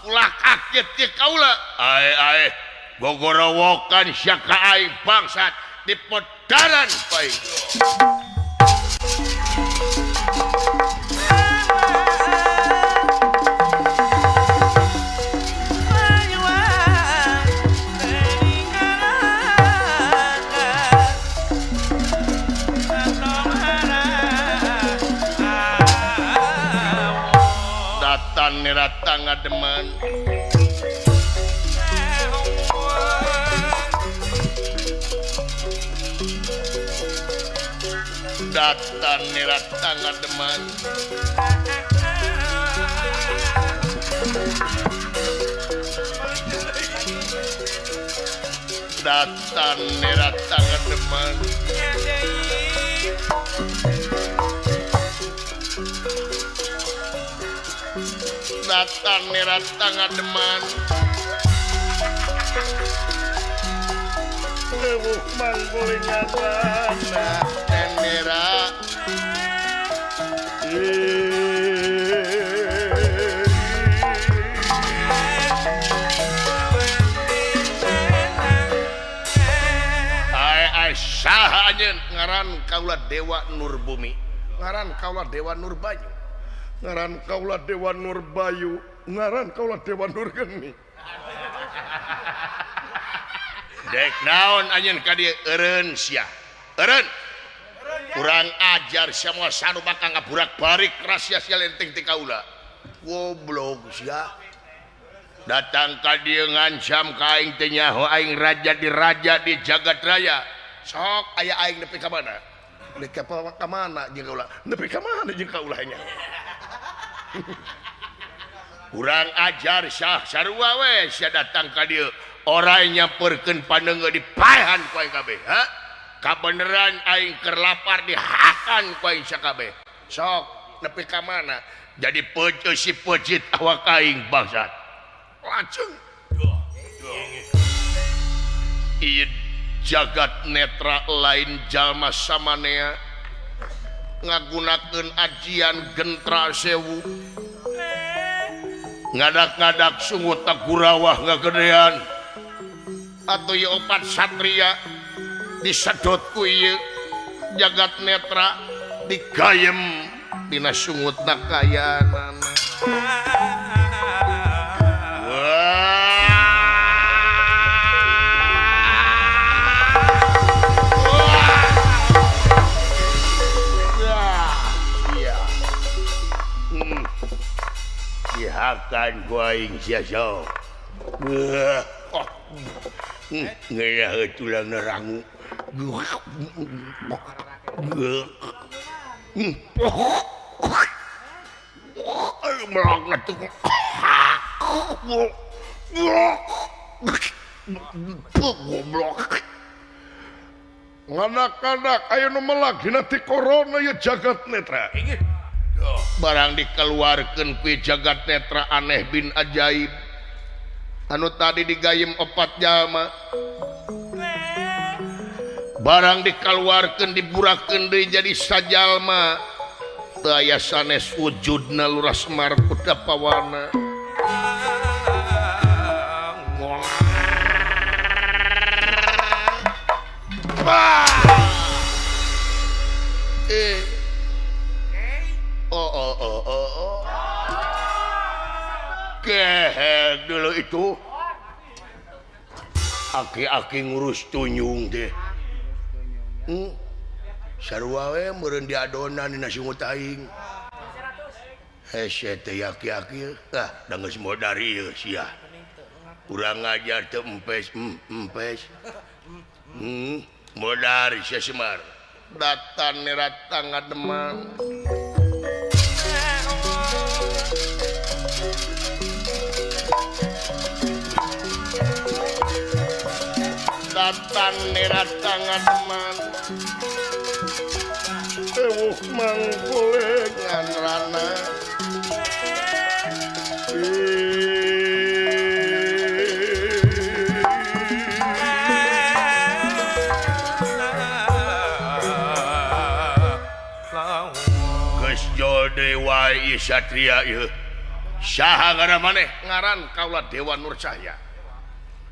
ulah kaget ye kaula ae ae gogorowokan sia ka aing bangsat di podaran bae. Datan nerata ngademan datan nerata ngademan datan nerata ngademan Datang nerat ngademan Ewuh manggulingan rana Nera Ai saha anjeun ngaran kaula Dewa Nur Bumi, ngaran kaula Dewa Nur Banyu, ngaran kaula Dewa Nur Bayu, ngaran kaula Dewa Nur Geni. Dek naon anjeun ka dieu eureun sia. Eureun. Kurang ajar sia moal sanu bakal ngaburak-barik rahasia sia lenteng ti kaula. Goblok sia. Datang ka dieu ngancam ka aing teh nyaho aing raja di raja di jagat raya. Sok aya aing nepi ka mana? Nepi ka mana jeung kaula? Nepi ka mana jeung kaula nya? Kurang ajar sah sarua we sia datang ka dieu. Orang nyamperkeun pandeungeun dipaehan ku aing kabeh, ha? Kabeneran aing keur lapar dihakan ku aing sakabeh. Sok nepi ka mana? Jadi peuceut si peucit awak aing bangsat. Lajeng. Ieu jagat netra lain jalma samanea ngagunakeun ajian gentra sewu. Ngadak-ngadak sungut tagurawah ngagedean. Atau ieu opat satria disedot ku ieu jagat netra digayem dina sungutna kayanana. Wah. Iya. Dihakan ku aing sia sok. Ngeunah tulang nerangu. Goblok. Ngadak-ngadak aya nu melak dina ti corona ieu jagat netra. Barang dikeluarkeun ku jagat netra aneh bin ajaib. Anu tadi digayem opat jalma. Barang dikeluarkeun diburakeun deui jadi sajalma. Teu aya sanes wujudna Lurah Semar Kudapawana. Oh oh oh oh oh. Kehe dulu itu. Aki-aki ngurus tunyung deh. Sarua we meureun diadonan dina sungut aing. Hese teh aki-aki ah da geus modar ieu sia. Urang ngajar teu empes empes. Modar sia Semar. Datan nerata ngademan. Datan nerata ngademan. Ewuh mangkulengan rana. Geus jol dewa ieu satria ieu. Saha ngaran maneh? Ngaran kaula Dewa Nur Cahya.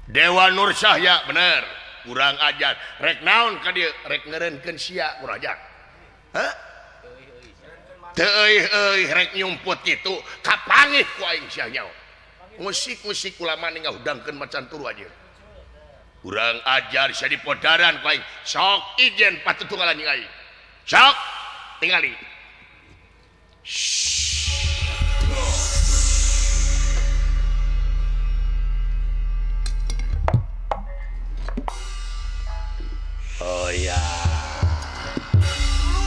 Dewa Nur Cahya bener. Kurang ajar. Rek naon ka dieu? Rek ngeureunkeun sia kurang ajar. Hah? Teu euy rek nyumput kitu kapangih ku aing sia nyaho. Musik-musik ulama ning ngahudangkeun macan turu aja. Kurang ajar sia dipodaran ku aing. Sok ijen patutunggalan jeung aing. Sok tingali. Oh ya.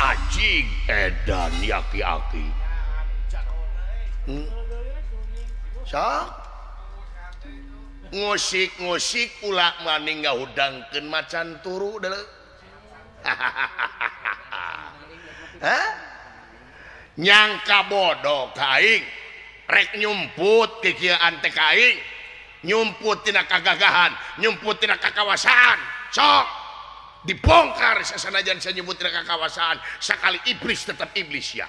Anjing edan yaki-aki. Sok ngusik-ngusik ulah maning ngahudangkeun macan turu deuleu. Hah? Nyangka bodoh ka aing. Rek nyumput kikieuan teh ka aing. Nyumput tina kagagahan, nyumput tina kakawasaan. Sok dibongkar sasanajan saya nyumput tina kakawasaan, sakali iblis tetap iblis ya.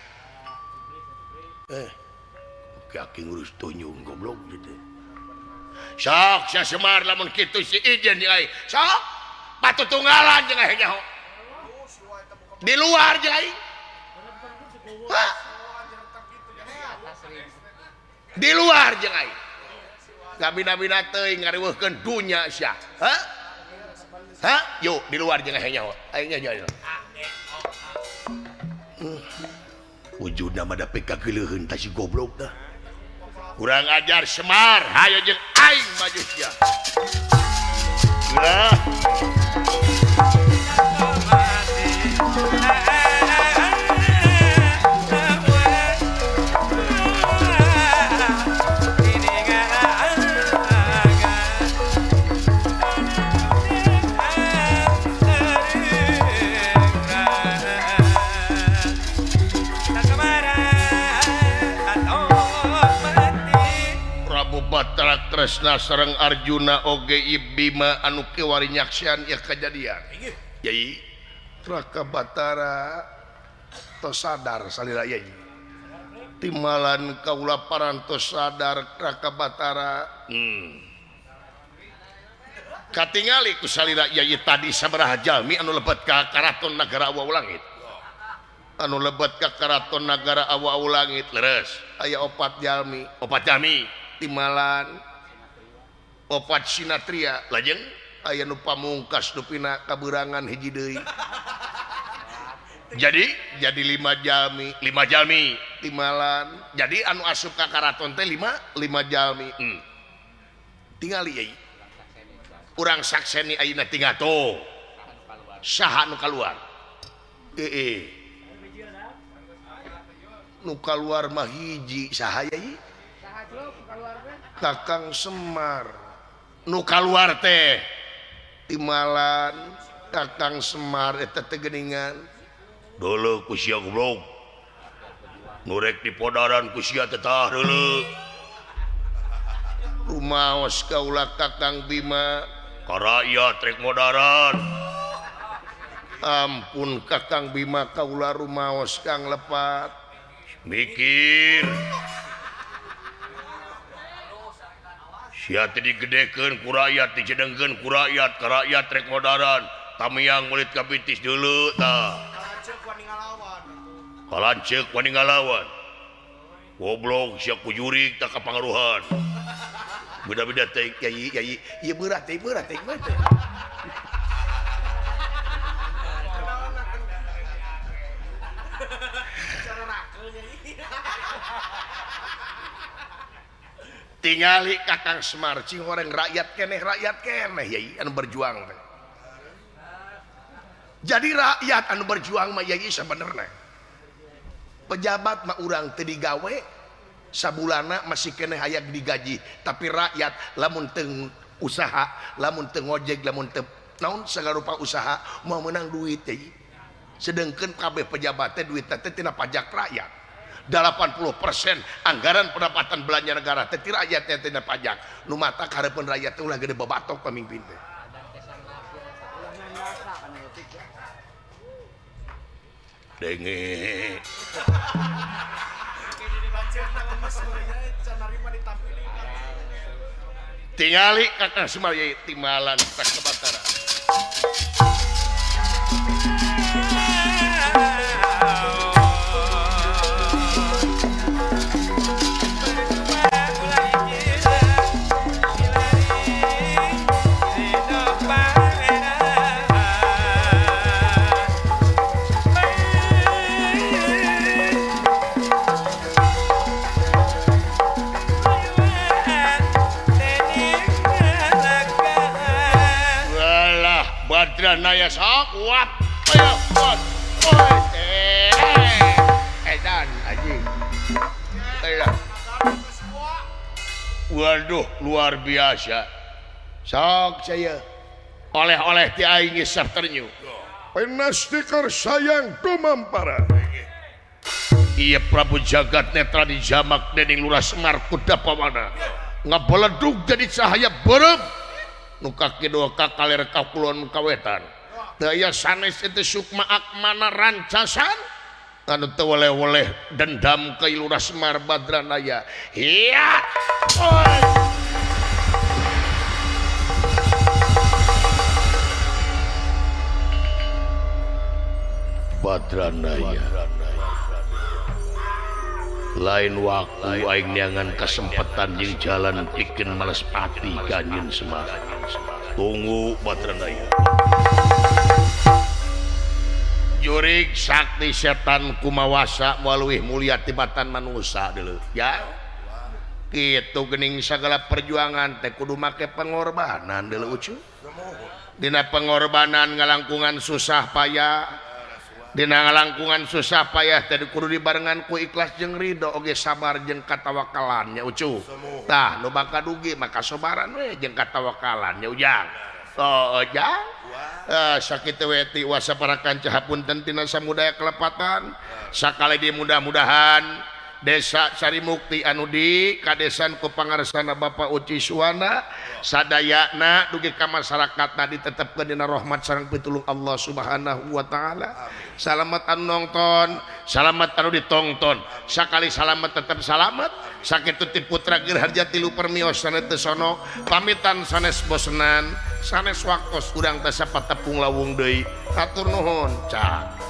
Kaki ngurus tunyung goblok gitu. Sok sia Semar lamun kitu si ijen jeung aing. Sok patutunggalan jeung aing nyaho. Di luar jeung aing. Hah? Di luar jeung aing. Ngabina-bina teuing ngariweuhkeun dunya sia. Hah? Hah? Yuk di luar jeung aing nyaho. Aing nyaho. Wujudna mah da pikageuleuheun ta si goblok tah. Kurang ajar Semar, hayo jeung aing maju sia. Lah. Batara Kresna sareng Arjuna oge Bima anu kiwari nyaksian ieu kajadian. Yai Raka Batara tos sadar salila yai. Timalan kaula parantos sadar Raka Batara. Katingali ku salila yai tadi sabaraha jalmi anu lebet ka karaton nagara Awu Langit. Anu lebet ka karaton nagara Awu Langit leres aya opat jalmi, opat jalmi. Timalan opat sinatria lajeng aya nu pamungkas dupina kaberangan hiji deui. Jadi 5 jalmi, 5 jalmi timalan. Jadi anu asup ka karaton teh 5 jalmi. Tingali yai. Urang sakseni ayeuna tinggal tuh. Saha nu kaluar? Nu kaluar mah hiji saha yai? Kakang Semar nu kaluar teh timalan Kakang Semar eta teh geuningan deuleu ku sia goblok nu rek dipodaran ku sia teh tah deuleu rumaos kaula Kakang Bima ka rakyat rek modaran ampun Kakang Bima kaula rumaos kang lepat mikir sia teh digedekeun ku rakyat dicedengkeun ku rakyat ka rakyat rek modaran tamiang mulit ka bitis deuleu tah kalanceuk wani ngalawan goblok sia ku jurig tah kapangaruhan beda-beda teh yai yai ieu beurah teh beurah teh teh tingali Kakang Semar cing horeng rakyat keneh yai anu berjuang teh. Jadi rakyat anu berjuang mah yai sabenerna. Pejabat mah urang teu digawe sabulana masih keneh aya digaji, tapi rakyat lamun teu usaha, lamun teu ngojek, lamun teu naon sagala rupa usaha moal meunang duit yai. Sedengkeun kabeh pejabat teh duit teh tina pajak rakyat. 80% anggaran pendapatan belanja negara teh ti rakyat teh tina pajak. Nu mata kareupeun rakyat teh ulah gede babatok pamimpin teh. Denge. Tingali Kakang Semar yai timalan Raka Batara. Naya sok kuat ayo kuat edan anjing. Waduh luar biasa. Sok saya oleh-oleh ti aing geus ternyu. Penastikar sayang tumampara. Ieu Prabu Jagat Netra dijamak dening Lurah Semar ku Dapawana. Ngabeledug jadi cahaya beureum nu ka kidul ka kaler ka kulon ka wetan. Teu aya sanes itu Sukma Akmana rancasan anu teu weleh-weleh dendam ka Lurah Semar Badranaya. Hiya. Badranaya lain waktu aing neangan kesempatan jeung jalan pikeun males pati ka Anjeun Semar. Tunggu Badranaya. Jurig sakti setan kumawasa moal leuwih mulia tibatan manusa deuleu ya. Kitu geuning sagala perjuangan teh kudu make pengorbanan deuleu ucu. Dina pengorbanan ngalangkungan susah payah. Dina ngalangkungan susah payah teh kudu dibarengan ku ikhlas jeung ridho oge sabar jeung katawakalan nya ucu. Tah nu bakal dugi maka sobaran we jeung katawakalan nya ujang. Oh ujang. Sakitu we ti wasa para kanca hapunten tina samudaya kelepatan. Sakali di mudah-mudahan Desa Sarimukti anu di kadesan ku pangarsana Bapak Uci Suwana sadayana dugi ka masyarakatna ditetepkeun dina rahmat sareng pitulung Allah Subhanahu wa taala. Salamet anu nongton, salamet anu ditongton. Sakali salamet tetep salamet. Sakitu ti putra Gerharja tilu permios sanes teu sono, pamitan sanes bosenan, sanes waktos urang teh sapatepung lawung deui. Hatur nuhun, cak.